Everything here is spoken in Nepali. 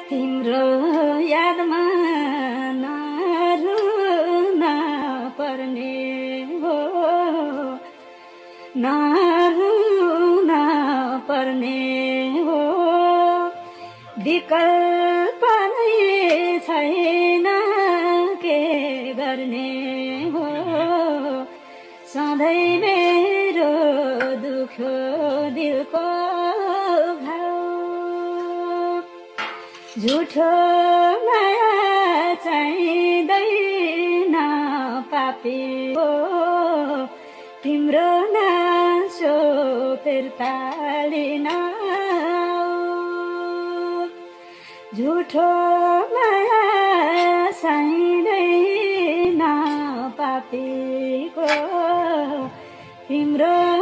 तिम्रो यादमा नरुन पर्ने हो नरुन पर्ने हो विकल्प नै छैन के गर्ने हो सधैँ मेरो दुख्यो दिलको घाउ झुठो माया चाहिँदैन पापी हो तिम्रो नासो फिर्ता लिन झुठो माया चाहिँदैन पापीको तिम्रो